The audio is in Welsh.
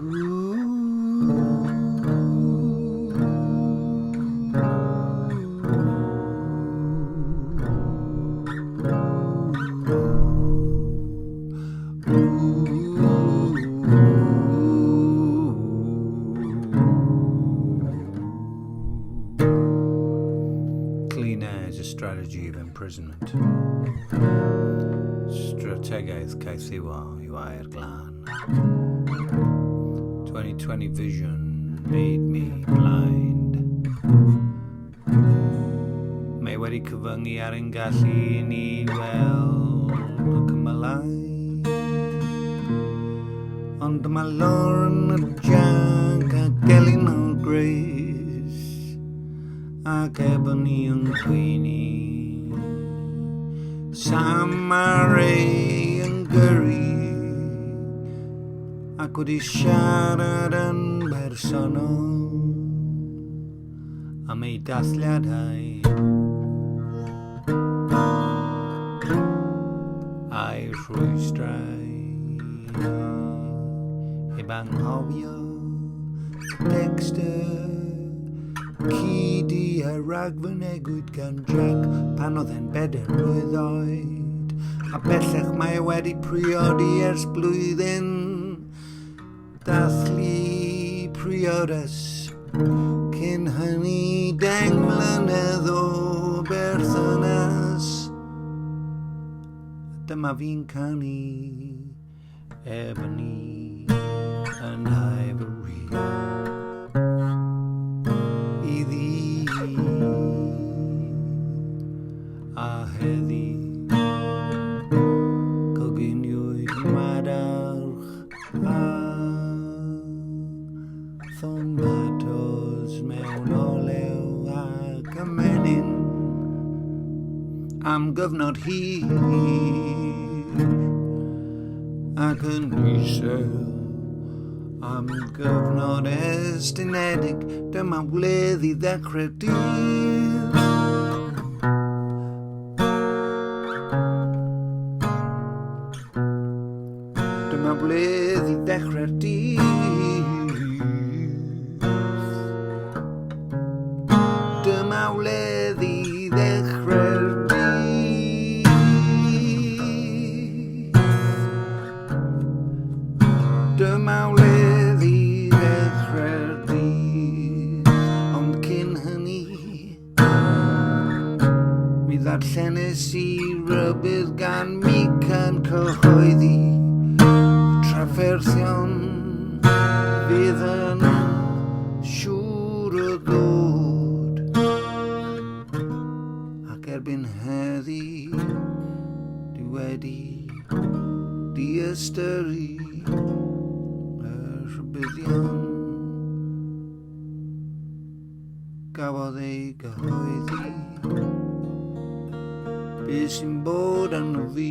Clean air is a strategy of imprisonment. Strategaeth caethiwo yw aer glân. 2020 vision made me blind. Mae wedi cyfyngu ar ein gallu i ni weld y cymylau. Ond mae Lauren a Jack ac Elinor Grace ac Ebony yn Queenie. Sam a Ray yn gyrru ac wedi siarad yn bersonol am ei dathliadau a'i rhwystrau heb anghofio Dexter ci du a ragfynegwyd gan Jack pan oedd e'n bedair mlwydd oed a bellach mae e wedi priodi ers blwyddyn Dathlu priodas cyn hynny 10 mlynedd o berthynas. A dyma fi'n canu Ebony and Ivory iddi a heddi coginiwyd madarch A thomatos mewn olew ac ymenyn am gyfnod hir ac yn isel am gyfnod estynedig dyma wledd i ddechrau'r dydd. Dyma wledd i ddechrau'r dydd. Dyma wledd i ddechrau'r dydd. Dyma wledd i ddechrau'r dydd. Ond cyn hynny, Mi ddarllenes i rybudd gan Mica'n cyhoeddi trafferthion fydd yn siŵr o ddod. Ac erbyn heddi, dwi wedi diystyru y rhybuddion. Gafodd ei gyhoeddi. Be sy'n bod arno fi?